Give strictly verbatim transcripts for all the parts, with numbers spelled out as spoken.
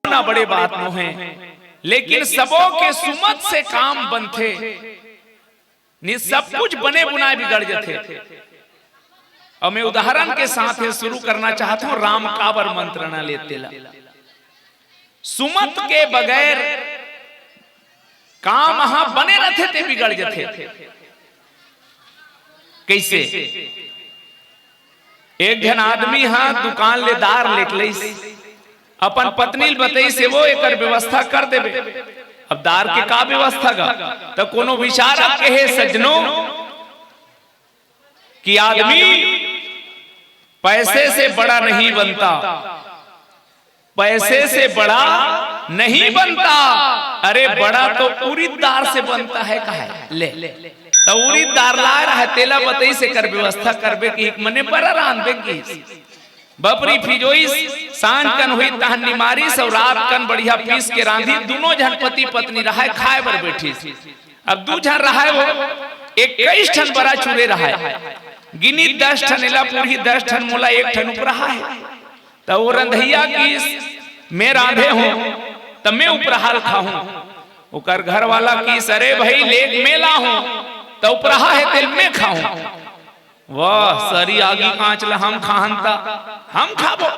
ना बड़े बात नोहे, लेकिन सबो के सुमत से काम बनथे। नि सब कुछ बने बुनाए बिगड़ जथे। अउ मैं उदाहरण के साथ ये शुरू करना चाहत हूं, राम काबर मंत्रणा लेते ला। सुमत के बगैर काम ह बने रथे ते बिगड़ जथे। कैसे? एक झन आदमी ह दुकान ले दार लेके लइस, अपन पत्नी ल बतइस, "वो एकर व्यवस्था कर देबे।" अब दार के का व्यवस्था गा? त कोनो विचारक कहे, "सज्जनों, कि आदमी पैसे से बड़ा नहीं बनता, पैसे से बड़ा नहीं बनता।" अरे, बड़ा तो उरीद दार से बनता है, कहे ले। त उरीद दार लाय रहे, तेला बतइस, "एकर व्यवस्था करबे," कि एक मने बरा रांधबे कि बपरी फिजोइस, सांझ कन होई तहन निमारिस, अउ रात कन बढ़िया पीस के रांधी। दुनों झन पति पत्नी रहाय, खाए बर बैठिस। अब दू झन रहाय, वो इक्कीस ठन बरा चुरे रहाय। गिनी, "दस ठन एला पूरही, दस ठन मोला, एक ठन उपराहा हे।" त वो रंधइया किस, "मैं रांधे हूं, त मैं उपराहा ल खाहूं।" ओकर घर वाला किस, "अरे भाई, लेग मैं लाहूं, त उपराहा हे तेल मैं खाहूं।" "वाह, सरी आगी कांच ल हम खाहन त हम खाबो।"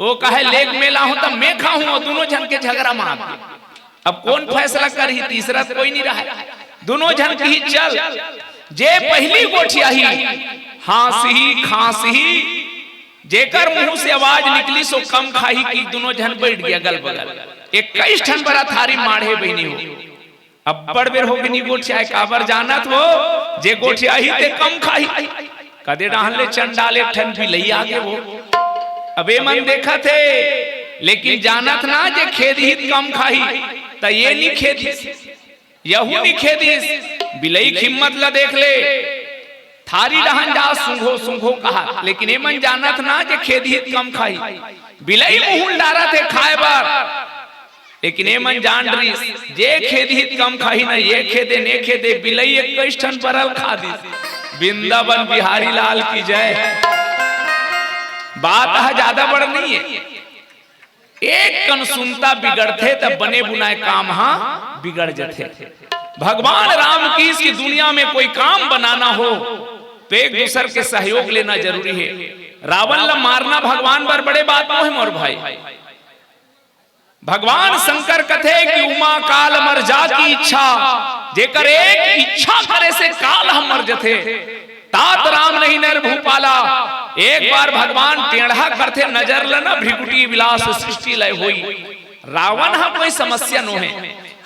वो कहे, "लेग मैं लाहूं त मैं खाहूं।" वो दुनों झन के झगरा मार। अब कोन फैसला करही? तीसरा त कोई नहीं रहे। दुनों झन किही, "चल, जे पहिली गोठियाही, हांसही, खांसही, जेकर मुंह से आवाज निकलिस, वो कम खाही।" कि दुनों झन बैठ गे अगल बगल। इक्कीस ठन बरा थारी माढ़े बहिनी हो। अब्बड़ बेर होगे नि गोठियाय, काबर जानत हो? जे गोठियाही ते कम खाही। कदे डहन ले चंडाल एक ठन बिलई आगे वो। अब एमन देखत हे, लेकिन जानत ना जे खेदही त कम खाही, त ये नि खेदिस, यहू नि खेदिस। बिलई के हिम्मत ल देख ले, थारी डहन जा सूंघो सूंघो कहा, लेकिन एमन जानत ना जे खेदही त कम खाही। बिलई मुंह ल डारत हे खाए बर, लेकिन एमन जान डरिस, जे खेदही त कम खाही ना, ये खेदे, ने खेदे, बिलई इक्कीस ठन बरा ल खा दिस। वृंदावन बिहारी लाल की जय। बात ह ज्यादा बड़ नहीं हे, एक कन सुनता बिगड़थे त बने बुनाए काम ह बिगड़ जथे। भगवान राम किस कि दुनिया में कोई काम बनाना हो त एक दूसर के सहयोग लेना जरूरी हे। रावण ल मारना भगवान बर बड़े बात नोहे मोर भाई। भगवान शंकर कथे कि "उमा काल मर जा की इच्छा", जेकर एक इच्छा करे से काल ह मर जथे। "तात राम नहीं नर भूपाला", एक बार भगवान टेढ़ा करथे नजर ल ना, भृकुटी विलास सृष्टि लय होई। रावण ह कोई समस्या नोहे,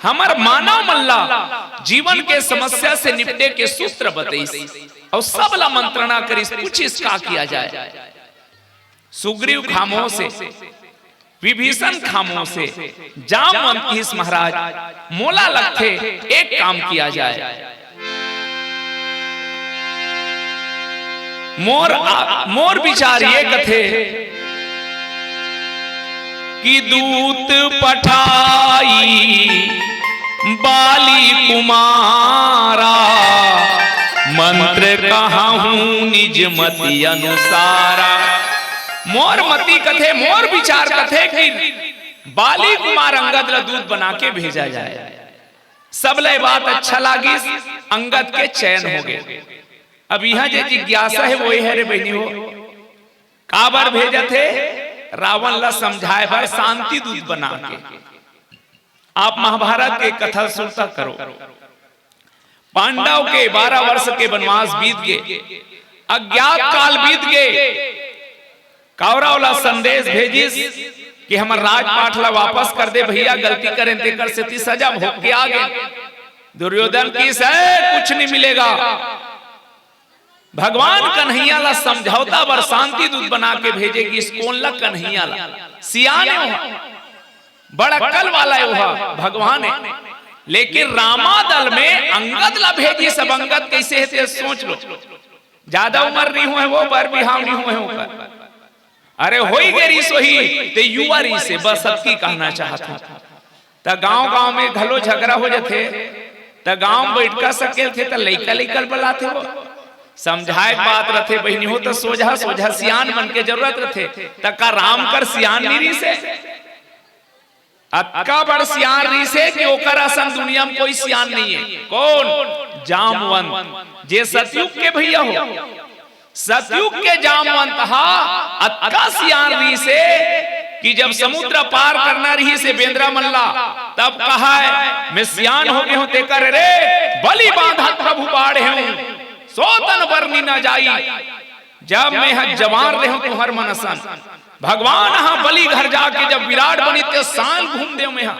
हमर मानव मन ला जीवन के समस्या से निपटे के सूत्र बतइस अउ सब ला मंत्रणा करिस, पूछिस का किया जाए। सुग्रीव खामोश हे, विभीषण खामोश हे, जामवंत किहिस महाराज, मोला लगथे एक काम किया जाए। मोर आ, मोर विचार ये कथे कि दूत पठाई बाली कुमारा, मंत्र कहूं निज मति अनुसारा। मोर मति कथे, मोर विचार कथे कि बाली कुमार अंगद ला दूत बना के भेजा जाए। सब ला ये बात अच्छा लागिस, अंगद के चयन होगे। अब इहां जे जिज्ञासा हे वो ये हे रे बहिनी हो, काबर भेजत हे? रावण ला समझाए बर शांति दूत बना के। आप महाभारत के कथा सुनता करो। पांडव के बारह वर्ष के वनवास बीत गे, अज्ञात काल बीत गे। कौरव ला संदेश भेजिस कि हमर राजपाट ला वापस कर दे भैया, गलती करेन तेकर सेती सजा भोग के आ गे। दुर्योधन किस, "कुछ नहीं मिलेगा।" भगवान कन्हैया ला समझौता बर शांति दूत बना के भेजे गिस। कोन ला? कन्हैया ला। सियान हे ओहा, बड़ अक्कल वाला हे ओहा, भगवान हे। लेकिन रामा दल में अंगद ला भेजिस। अब अंगद कैसे हे ते सोच लो। ज्यादा उमर नहीं होहे वो, बर बिहाव नहीं होहे ओकर। अरे होई गे रिस होही, ते युवा रिस हे, बस अतकी कहना चाहत हूं। त गांव-गांव में घलो झगरा हो जथे, त गांव में बइठका सकेलथे, त लइका-लइका ल बलाथे वो। समझाए के बात रथे बहिनी हो, त सोझा सोझा सियान मन के जरूरत रथे। त का राम कर सियान नहीं रहिसे? अतका बड़ सियान रहिसे कि ओकर असन दुनिया में कोई सियान नहीं है। कौन? जामवंत, जे सतयुग के भैया हो। सतयुग के जामवंत हा अतका सियान रहिसे कि जब समुद्र पार करना रहिसे बेंदरा मन ला, तब कहा है, "मैं सियान हो गए हूं।" तेकर रे बलि बांधत प्रभु बाढ़े हूं, सो तन बरनी न जाई। जब मैं ह जवान रहे हूं तुहर मन असन, भगवान हा बलि घर जाके जब विराट बनी ते सान घूम दे मैं हा,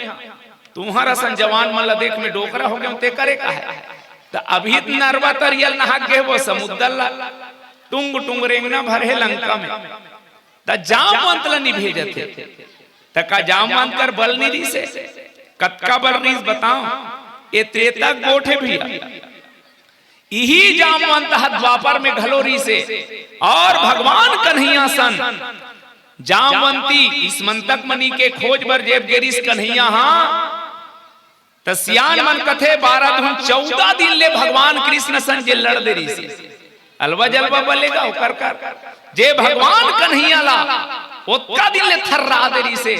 तुहर असन जवान मन ला देख में डोकरा हो गए हूं। तेकर ए कहा है, त अभी त नरवा तरियल नहा के वो समुद्र ला टुंग टुंग रेंगना भर है लंका में। त जामवंत ला नहीं भेजत हे। त का जामवंत कर बल नहीं रहिसे? कतका बल रहिस बताओ? ए त्रेता गोठ हे भैया। इही जामवंत ह द्वापर में घलो रहिसे। और भगवान कन्हैया सन जामवंती स्मंतक मणि के खोज बर जेब गेरिस कन्हैया हा, त सियान मन कथे, बारह धुन चौदह दिन ले भगवान कृष्ण सन जे लड़ दे रहिसे। अलवा जलवा बलेगा ओकर कर। जे भगवान कन्हैया ला ओतका दिन ले थर्रा दे रहिसे,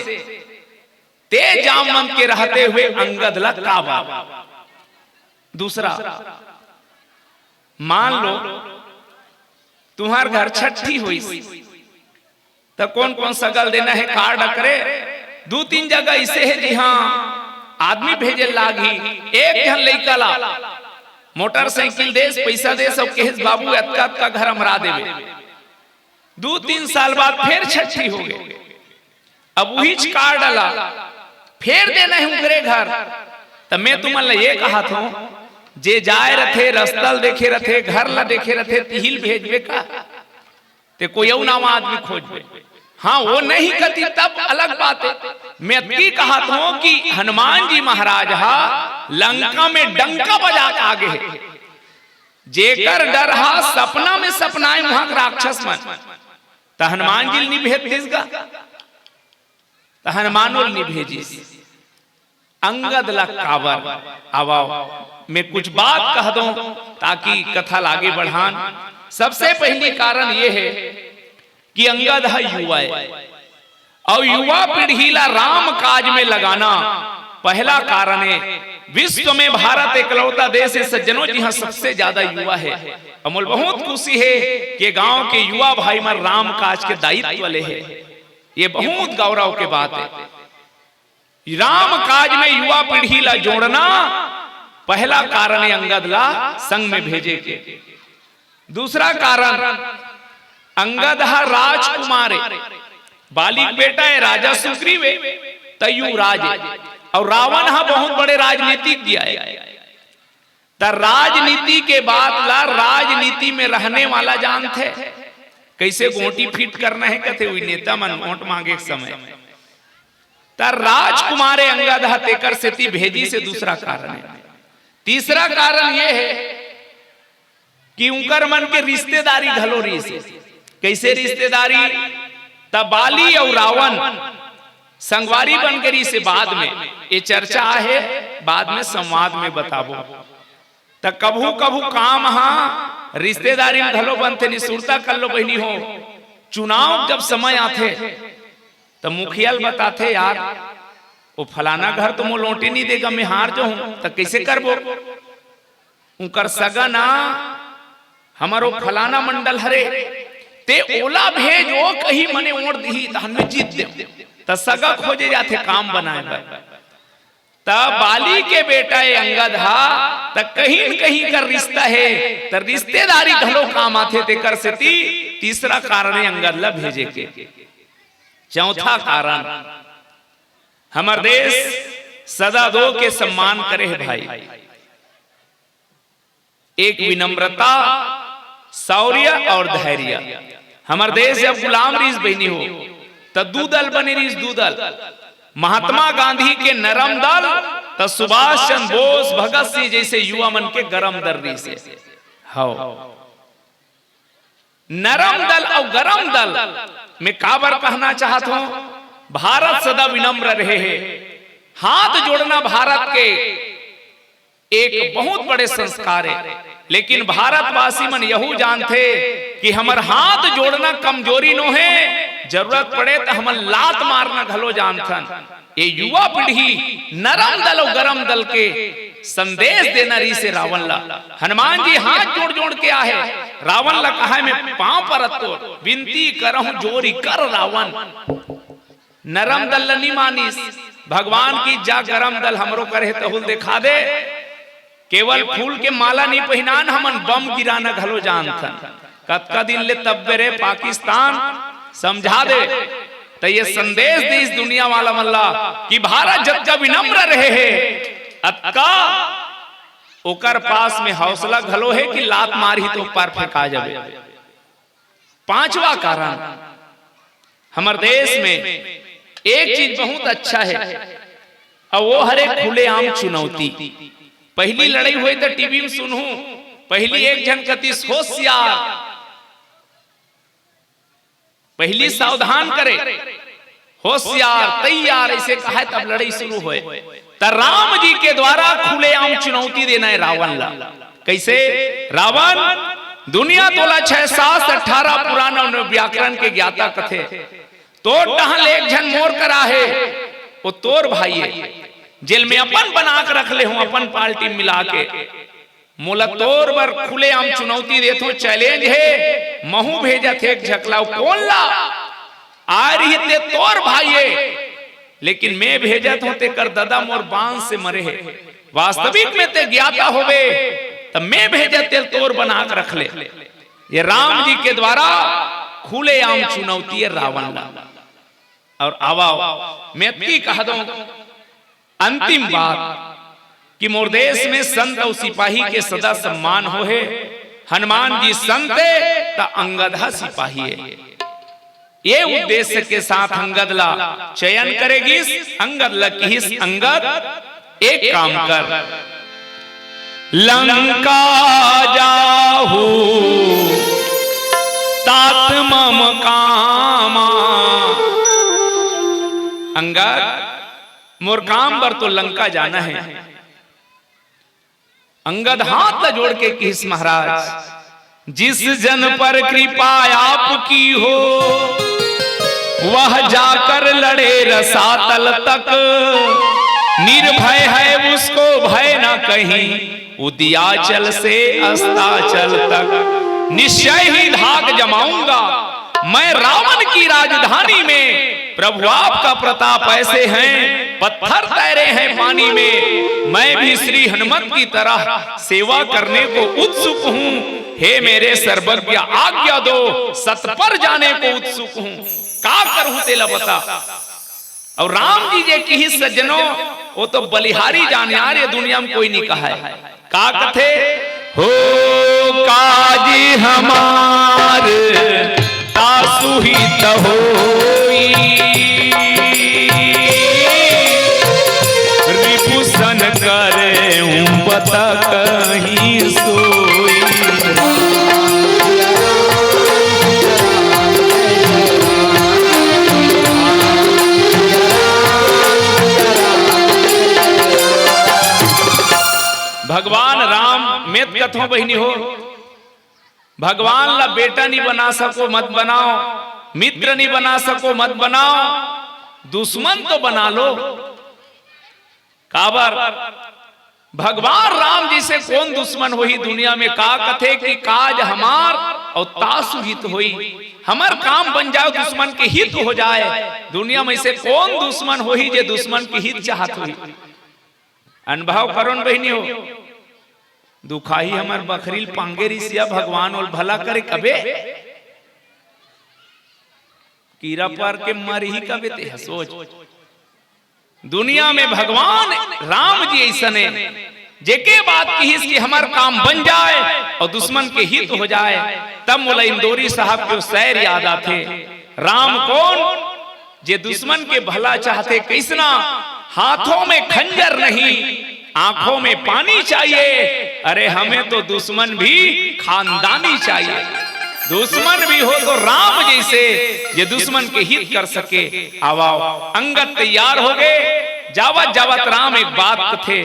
ते जामवंत के रहते हुए अंगद ला काबर? दूसरा, मान लो तुहर घर छट्ठी होइस, त कौन कौन सगा ल देना है कार्ड करे? दू तीन जगह ऐसे है जिहां आदमी भेजे लागही। एक झन लइका ला मोटरसाइकिल देस, पैसा देस, अउ कहेस, "बाबू, अतका अतका घर हमर देबे।" दू तीन साल बाद फेर छट्ठी हो गए, अब उहीच कार्ड ला फेर देना है उंकरे घर। त मैं तुमन ला ये कहत हूं, जे जाए रथे, रस्ता ल देखे रथे, घर ला देखे रथे, तिही ल भेजबे का? ते कोई अउ नावा आदमी खोजबे। हां, वो नहीं कती तब अलग बात है। मैं अतकी कहत हूं कि हनुमान जी महाराज हा लंका में डंका बजा के आगे है। जेकर डर हा सपना में सपनाए उहां के राक्षस मन, त हनुमान जी ल नहीं भेज दिस गा, त हनुमानो ल नहीं भेजिस। अंगद ला काबर? आवा, मैं कुछ बात कह दूं ताकि कथा ला आगे बढ़ान। सबसे पहली कारण ये है कि अंगद ह युवा है और युवा पीढ़ी ला राम काज में लगाना पहला कारण है। विश्व में भारत एकलौता देश है सज्जनों, जिहां सबसे ज्यादा युवा है। अउ मोला बहुत खुशी है कि गांव के युवा भाई मन राम काज के दायित्व ले है। ये बहुत गौरव के बात है। राम काज में युवा पीढ़ी ला जोड़ना पहला कारण है अंगद ला संग में भेजे के। दूसरा कारण, अंगद ह राजकुमार है, बाली के बेटा है, राजा सुग्रीव है, त युवराज है। और रावण ह बहुत बड़े राजनीतिज्ञ है। त राजनीति के बात ला राजनीति में रहने वाला जानथे, कैसे गोटी फिट करना है, कथे वही नेता मन वोट मांगे के समय। त राजकुमार अंगद ह तेकर सेती भेजिस हे, दूसरा कारण है। तीसरा कारण ये है कि उंकर मन के रिश्तेदारी घलो रहिस हे। कैसे रिश्तेदारी? त बाली अउ रावण संगवारी बन के रहिस हे। बाद में ये चर्चा आहे, बाद में संवाद में बताबो। त कभू कभू काम हा रिश्तेदारी में घलो बनथे। निसुरता कर लो बहिनी हो, चुनाव जब समय आथे त मुखिया ल बताथे, "यार, वो फलाना घर तो मोर लोटे नहीं देगा, मैं हार जाहूं, त कैसे करबो?" उंकर सगा ना हमर वो फलाना मंडल हरे, ते ओला भेज, वो कहीं मने वोट दिही, तहन मैं जीत देव। त सगा खोजे जाथे काम बनाए बर। त बाली के बेटा ए अंगद हा, त कहीं न कहीं कर रिश्ता है, त रिश्तेदारी घलो काम आथे, तेकर सेती तीसरा कारण है अंगद ला भेजे के। चौथा कारण, हमर देश सदा दो के सम्मान करे हे भाई। एक विनम्रता, शौर्य और धैर्य। हमर देश जब गुलाम रहिस बहिनी हो, त दू दल बने रहिस, दू दल। महात्मा गांधी के नरम दल, त सुभाष चंद्र बोस, भगत सिंह जैसे युवा मन के गरम दल रहिस हे। हव। नरम दल अउ गरम दल में काबर कहना चाहत हूं, भारत सदा विनम्र रहे हे। हाथ जोड़ना भारत के एक बहुत बड़े संस्कार है। लेकिन भारतवासी मन यहू जानथे कि हमर हाथ जोड़ना कमजोरी नोहे, जरूरत पड़े त हमन लात मारना घलो जानथन। ये युवा पीढ़ी नरम दल अउ गरम दल के संदेश देना रहिसे रावण ला। हनुमान जी हाथ जोड़ जोड़ के आहे, रावण ला कहा, मैं पांव परत तोर, विनती करहूं जोरी कर रावण। नरम दल ल नी मानिस, भगवान की जा गरम दल हमरो करे तहुल देखा दे। केवल फूल के माला नी पहिनान, हमन बम गिराना घलो जानथन। कतका दिन ले तब्बे रे पाकिस्तान, समझा दे। त ये संदेश दीस दुनिया वाला मन ला कि भारत जतका विनम्र रहे हे, अतका ओकर पास में हौसला घलो हे कि लात मारही तो ऊपर फेंका जाबे। पांचवा कारण, हमर देश में एक चीज बहुत अच्छा हे, अउ वो हरे खुलेआम चुनौती। पहिली लड़ई होय त टीवी में सुनहूं, पहिली एक झन कतिस होशियार, पहिली सावधान करे, होशियार, तैयार, अइसे कहे तब लड़ई शुरू होय। त राम जी के द्वारा खुलेआम चुनौती देना हे रावण ला। कइसे? रावण, दुनिया तोला छह शास्त्र, अठारह पुराण अउ व्याकरण के ज्ञाता कथे। तोर डहन ले एक झन मोर करा हे, वो तोर भाई हे, जेल में अपन बना के रख ले हूं, अपन पार्टी मिला के। मोला तोर बर खुलेआम चुनौती देथों, चैलेंज हे, महूं भेजत हे एक झकला, कोन ला? आ रही ते तोर भाई हे, लेकिन मैं भेजत हों तेकर ददा मोर बांस से मरे हे। वास्तविक में ते ज्ञाता होबे, त मैं भेजत तेल तोर बना के रख ले। ये राम जी के द्वारा खुलेआम चुनौती हे रावण ला। अउ आवा, मैं अतकी कह दूं, अंतिम बात कि मोर देश में संत अउ सिपाही के सदा सम्मान होहे। हनुमान जी संत हे त अंगद ह सिपाही हे। ये उद्देश्य के साथ अंगद ला चयन करे गिस, अंगद ला किहिस, अंगद एक काम कर, लंका जाहू तात मम कामा। अंगद, मोर काम बर तो लंका जाना हे। अंगद हाथ ला जोड़ के किहिस, महाराज, जिस जन पर कृपा आपकी हो, वह जाकर लड़े रसातल तक। निर्भय है उसको भय न कहीं, उदियाचल से अस्ताचल तक। निश्चय ही धाक जमाऊंगा मैं रावण की राजधानी में। प्रभु आपका प्रताप ऐसे हैं, पत्थर तैरे हैं पानी में। मैं भी श्री हनुमत की तरह सेवा करने को उत्सुक हूँ। हे मेरे सर्वज्ञ, आज्ञा दो, सत पर जाने को उत्सुक हूँ। का करूँ तेला बता। अउ राम जी जे किहिस सज्जनों, वो तो बलिहारी जान यार, ये दुनिया में कोई नहीं कहा है। का कथे? हो काज हमार तासु हित होई, रिपुसन करे उपत कहीं सोई। भगवान राम, मैं त कथों बहिनी हो, भगवान ला बेटा नहीं बना सको, मत बनाओ, मित्र नहीं बना सको, मत बनाओ, दुश्मन तो बना लो। काबर? भगवान राम जी से कोन दुश्मन होही दुनिया में? का कथे कि काज हमार अउ तासु हित होई, हमर काम बन जाए, दुश्मन के हित हो जाए। दुनिया में से कोन दुश्मन होही जे दुश्मन के हित चाहत होही? अनुभव करो न बहिनी हो, दुखाही हमर बखरी ल पांगे रिसिया, भगवान ओल भला करे कबे, कीरा पर के मरही कबे, ते ह सोच। दुनिया में भगवान राम जी अइसने, जेके बात किहिस कि हमर काम बन जाए अउ दुश्मन के हित हो जाए। तब मोला इंदौरी साहब के ओ सैर याद आथे, राम कोन जे दुश्मन के भला चाहथे, कइसना? हाथों में खंजर नहीं, आंखों में पानी चाहिए। अरे, हमें तो दुश्मन भी खानदानी चाहिए। दुश्मन भी हो तो राम जैसे, जे दुश्मन के हित कर सके। आवा, अंगद तैयार हो गए। जावत जावत राम एक बात कथे,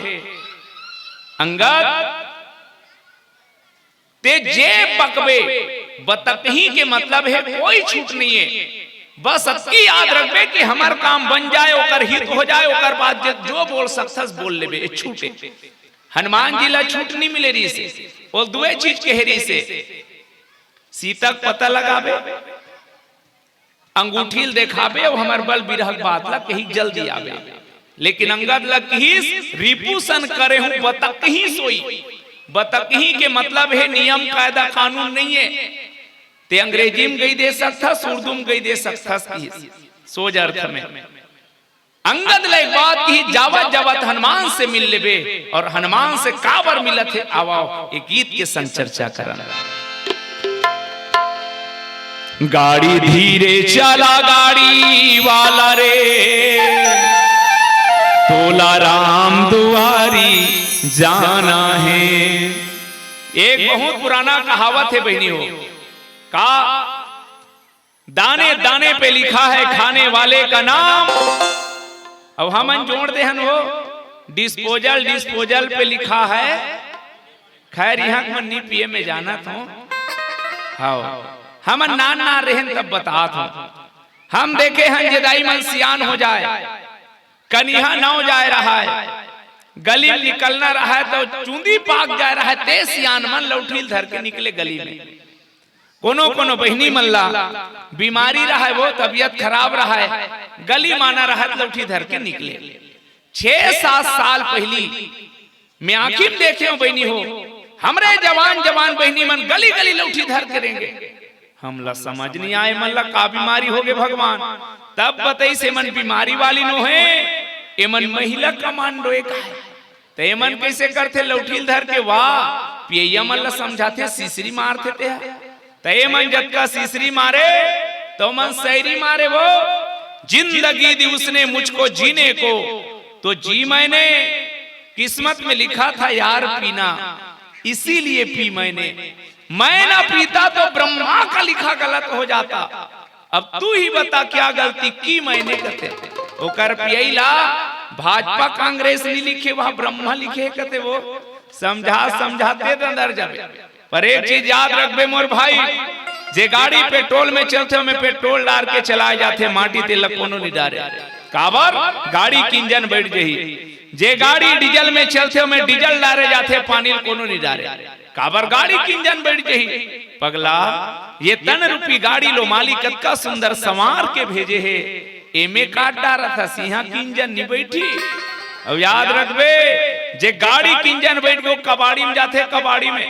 अंगद, ते जे बकबे, बतकही के मतलब हे, कोई छूट नहीं है। बस अतकी याद रखबे कि हमर काम बन जाए, ओकर हित हो जाए, ओकर बाद जे जो बोल सकथस बोल लेबे, ए छूटे। हनुमान जी ला छूट नहीं मिले रहिसे, वो दुए चीज कहे रहिसे, सीता के पता लगाबे, अंगूठी ल देखाबे, अउ हमर बल बिरह के बात ला कही जल्दी आबे। लेकिन अंगद ला किहिस, रिपु सन करे हूँ बतकही सोई। बतकही के मतलब हे नियम कायदा कानून नहीं है। ते अंग्रेजी में गई दे सकथस, उर्दू में गई दे सकथस, किहिस सोज अर्थ में। अंगद ला एक बात किहिस, जावत जावत हनुमान से मिल लेबे, अउ हनुमान से काबर मिलत हे, आवव, ये गीत के संग चर्चा करन। गाड़ी धीरे चला गाड़ी वाला रे, तोला राम दुआरी जाना है। एक बहुत पुराना कहावत है बहिनी हो, का दाने दाने पे लिखा है खाने वाले का नाम। अब हमन जोड़ दे हन वो डिस्पोजल, डिस्पोजल पे लिखा है। खैर, इहाँ के मन नी पिए में जानत हो। हाँ, हमन नान नान रहेन तब बतात हो। हम देखे हन जे दाई मन सियान हो जाए, कनिहा नव जाए रहा है, गली में निकलना रहा है तो चूंदी पाक जाए रहा है, ते सियान मन लौठी धर के निकले गली में। कोनो कोनो बहिनी मन ला बीमारी रहा है, वो तबीयत खराब रहा है, गली माना रहा है, लौठी धर के निकले। छह सात साल पहली मैं आँखी में देखे हो बहिनी हो, हमरे जवान जवान बहिनी मन गली गली लौठी धर के रेंगे। हमला समझ नहीं आए, मन ला का बीमारी हो गे भगवान। तब बतई से मन बीमारी वाली नो है, एमन महिला कमांडो एक है। त एमन कैसे करथे लौठी ल धर के? वाह, पियैया मन ला समझाथे, सिसरी मारथे ते ह। त एमन जतका सिसरी मारे, तो मन सैरी मारे वो। जिंदगी दी उसने मुझको जीने को, तो जी मैंने, किस्मत में लिखा था यार पीना, इसीलिए पी मैंने। मैं ना पीता तो ब्रह्मा का लिखा गलत हो जाता। अब तू ही बता क्या गलती की मैंने कथे। ओकर पियई ला भाजपा कांग्रेस नहीं लिखे, वहां ब्रह्मा लिखे कथे वो। समझा समझाते तो अंदर जाबे। पर एक चीज याद रखबे मोर भाई, जे गाड़ी पेट्रोल में चलथे, ओमे पेट्रोल डार के चलाए जाथे, माटी तेल ला कोनो नहीं डारे। काबर? गाड़ी के इंजन बैठ जही। जे गाड़ी डीजल में चलथे, ओमे डीजल डारे जाथे, पानी ल कोनो नहीं डारे। काबर? गाड़ी के इंजन बैठ जही। पगला, ये तन रूपी गाड़ी लो मालिक कतका सुंदर संवार के भेजे हे। एमे काट डारत हस, इहाँ के इंजन नहीं बैठी। अब याद रखबे, जे गाड़ी के इंजन बैठ गो, कबाड़ी में जाथे, कबाड़ी में।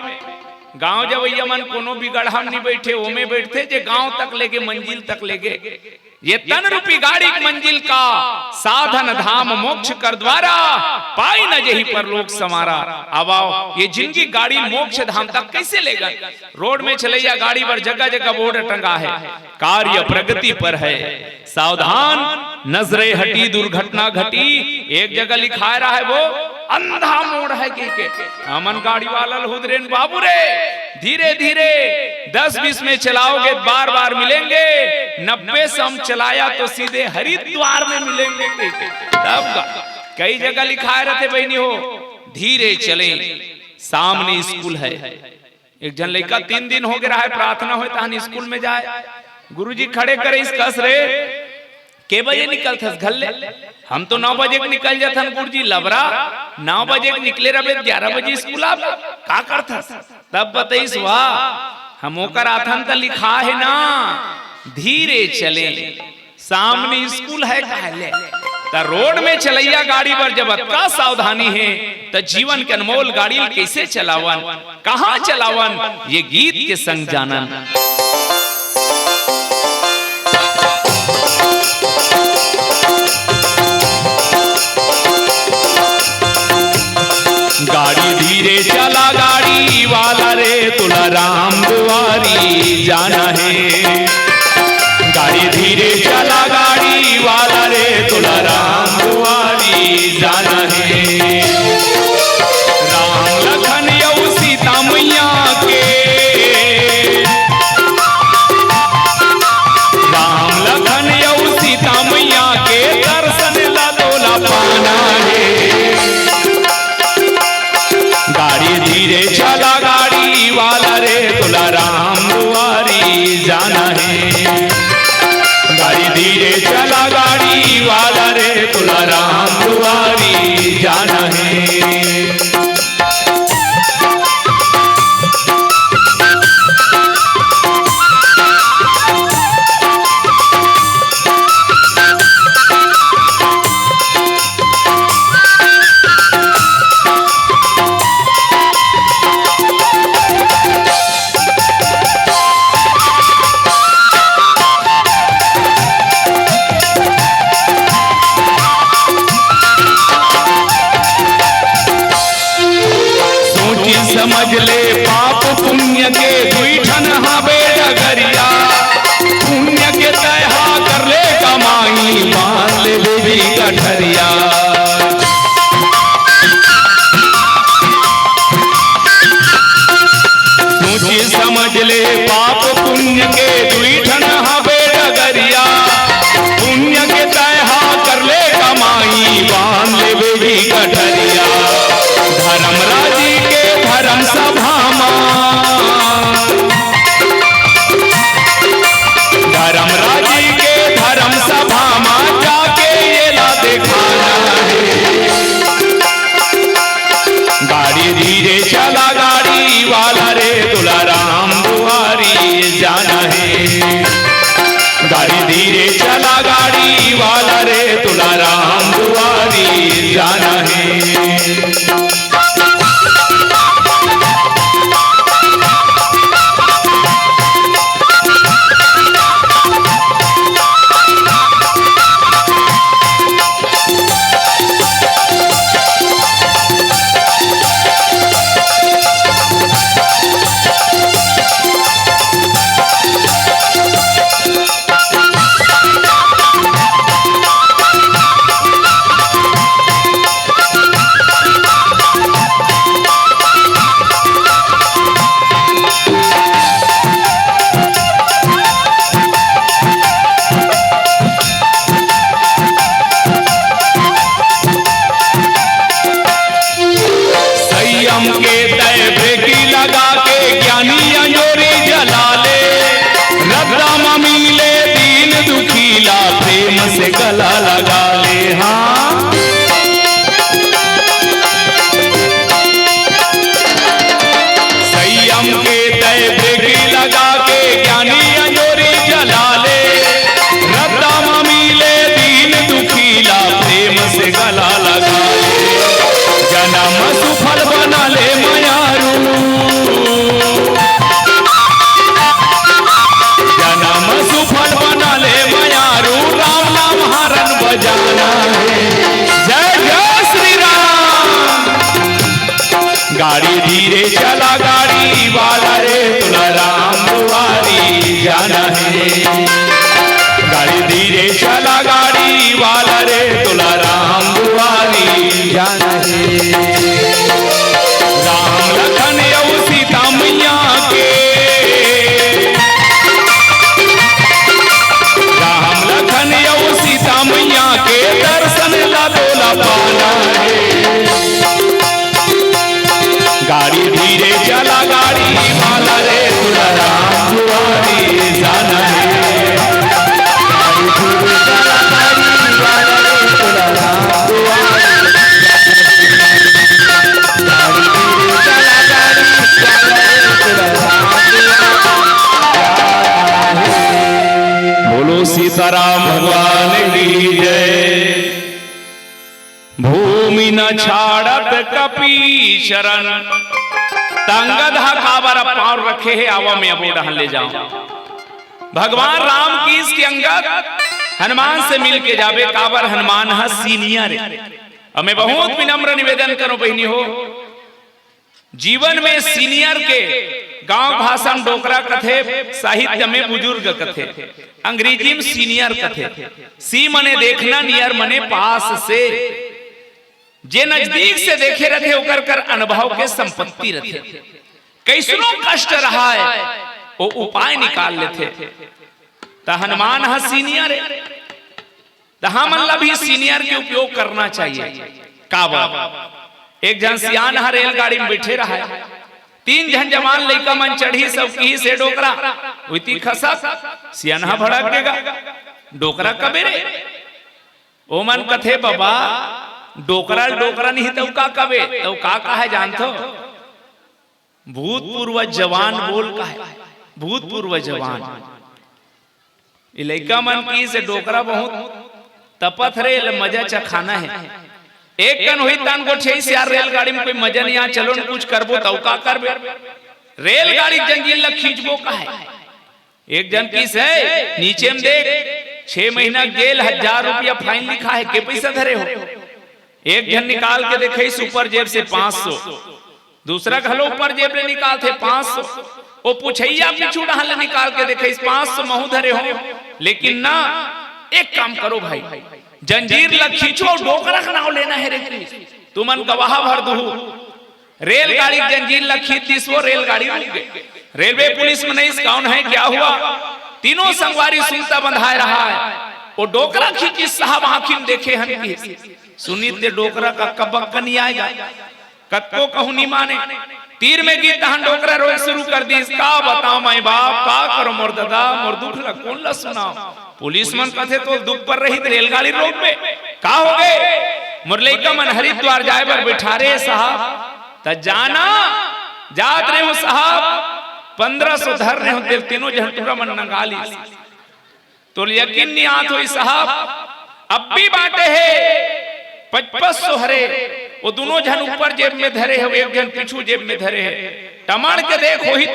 गांव जवैया मन कोनो भी गढ़ा में नहीं बैठे, ओमे बैठथे, जे गांव तक लेगे, मंजिल तक लेगे। ये तन रूपी गाड़ी मंजिल का साधन धाम मोक्ष कर द्वारा, पाई न जेहि परलोक संवारा। अब आओ, ये जिंदगी गाड़ी मोक्ष धाम तक कैसे लेगा? रोड में चलैया गाड़ी पर जगह जगह बोर्ड टंगा है, कार्य प्रगति पर है, सावधान, नजरे हटी, दुर्घटना घटी। एक जगह लिखाए रहा है वो, अंधा मोड़ है कहिके। हमन गाड़ी वाला ल हुदरेन, बाबू रे, धीरे धीरे, दस बीस में चलाओगे, बार बार मिलेंगे, नब्बे सौ में चलाया तो सीधे हरिद्वार में मिलेंगे कहिके। तब का? कई जगह लिखाए रहते बहिनी हो, धीरे चलें, सामने स्कूल है। एक झन लइका तीन दिन हो गे रहा है, प्रार्थना होय तहन स्कूल में जाए। गुरुजी खड़े करे इस कस रे, के बजे निकलथस घर ले? हम तो नौ बजे के निकल जाथन गुरुजी। लबरा, नौ बजे के निकले रहे, ग्यारह बजे स्कूल आबे, का करथस? तब बतईस, वाह, हम ओकर आथन त लिखा है ना, धीरे चले, सामने स्कूल है कहले। त रोड में चलैया गाड़ी बर जब अतका सावधानी है, त जीवन के अनमोल गाड़ी ल कैसे चलावन, कहाँ चलावन, ये गीत के संग जानन। गाड़ी धीरे चला गाड़ी वाला रे, तुला राम दुआरी जाना है। गाड़ी धीरे चला गाड़ी वाला रे, तुला राम दुआरी जाना है। राम लखन यऊ सीता मैया के पाप पुण्य के दुई ठन हाबे डगरिया, पुण्य के तय हा कर ले कमाई, बांध ले देवी गठरिया। सोची समझ ले, पाप पुण्य के दुई ठन हाबे डगरिया, पुण्य के तय हा कर ले कमाई, बांध ले बेबी गठरिया। धर्मराजी के धर्म सभा मा, धर्मराजी के धर्म सभा मा जाके एला देखाना हे। गाड़ी धीरे चला गाड़ी वाला रे, तुलाराम दुआरी जाना हे। गाड़ी धीरे चला गाड़ी वाला रे, तुलाराम दुआरी जाना हे। संयम के तय ब्रेकी लगा के ज्ञानी अंजोरी जला ले। रद्दा म मिले दीन दुखी ला प्रेम से गला लगा ले। हाँ, संयम के तय ब्रेकी लगा के ज्ञानी अंजोरी जला ले। रद्दा म मिले दीन दुखी ला प्रेम से गला लगा ले। जन्म सुफल बना ले मयारू, जन्म सुफल बना ले मयारू, राम नाम हरन बजाना हे। जय जय श्री राम। गाड़ी धीरे चला गाड़ी वाला रे, तुलाराम दुआरी जाना हे। गाड़ी धीरे चला गाड़ी वाला रे, तुलाराम दुआरी जाना हे। राम लखन अउ सीता मैया के, राम लखन अउ सीता मैया के दर्शन ला तोला पाना हे। गाड़ी धीरे चला गाड़ी वाला रे, तुलाराम दुआरी जाना हे। गाड़ी धीरे चला गाड़ी वाला रे, तुलाराम दुआरी। गाड़ी धीरे चला गाड़ी वाला रे, तुलाराम दुआरी। बोलो सीताराम भगवान की जय। भूमि न छाड़त कपी शरण, त अंगद ह काबर पांव रखे हे, आवा मैं अबो डहन ले जाऊं। भगवान राम कीस के अंगद हनुमान से मिल के जाबे, काबर हनुमान ह senior हे। अब मैं बहुत विनम्र निवेदन करूं बहिनी हो, जीवन में senior के गांव भाषा म डोकरा कथे, साहित्य में बुजुर्ग कथे, अंग्रेजी म senior कथे। सी मने देखना, near मने पास से। जे नजदीक से देखे रथे, ओकर कर अनुभव के संपत्ति रथे। कइसनो कष्ट रहाय, वो उपाय निकाल लेथे। त हनुमान ह senior हे। त हमन ला भी senior के उपयोग करना चाहिए। काबर? एक झन सियान ह रेलगाड़ी म बइठे रहय, तीन झन जवान लइका मन चढ़िस, सब किहिस, "ए डोकरा, उइती खसक।" सियान ह भड़क गे गा, "डोकरा कबे रे?" ओमन कथे, "बबा, डोकरा ल डोकरा नहीं तउ का कबे?" तउ का कहे जानथो? भूतपूर्व जवान बोल कहे, भूतपूर्व जवान। ए लइका मन किहिस, "डोकरा बहुत तपत रे, एला मजा चखाना हे।" एक कन होही तहान गोठियाइस, "यार, रेलगाड़ी म कोई मजा नहीं आ, चलो न कुछ करबो।" तउ का करबे? रेलगाड़ी के जंजीर ल खींचबो कहे। एक झन किहिस, "नीचे म देख, छह महीना जेल, हजार रुपया fine लिखा हे, के पइसा धरे हो?" एक झन निकाल के देखे super जेब से पाँच सौ। दूसरा घलो ऊपर जेब ले निकालथे पाँच सौ। ओ पुछइया पीछू डहर ले निकाल के देखे, इस पाँच सौ महू धरे हो, लेकिन ना, एक काम करो भाई, जंजीर ला खींचो, डोकरा के नाव लेना हे रे, तुमन गवाह भर दुहू। रेलगाड़ी के जंजीर ला खींच दिस, वो रेलगाड़ी रुक गे। रेलवे पुलिस मन आइस, कौन है, क्या हुआ? तीनों संगवारी सुनता बंधाए रहा है। वो डोकरा खींचिस, साहब आँखी में देखे हन कि सुनी ते डोकरा का कबक नहीं आएगा। कतको कहूं नहीं माने। तीर में गिस तहन डोकरा रोए शुरू कर दिस, का बताओ माई बाप, का करो मोर ददा, मोर दुख ला कोन ला सुनाओ। पुलिस मन कथे तो दुख पर रही त रेलगाड़ी रोकबे, का हो गे? मोर लइका मन हरिद्वार जाए बर बैठा रे साहब, त जाना जात रहे हो साहब, पन्द्रह सौ धर रहे हो, तेल तीनों जन टूरा मन नंगा लिस। तो यकीन नहीं आत होई साहब, अब भी बांटे हे, पचपच सौ हरे, वो दोनों झन ऊपर जेब में धरे हे, एक झन पीछू जेब में धरे हे। टमड़ के देख होही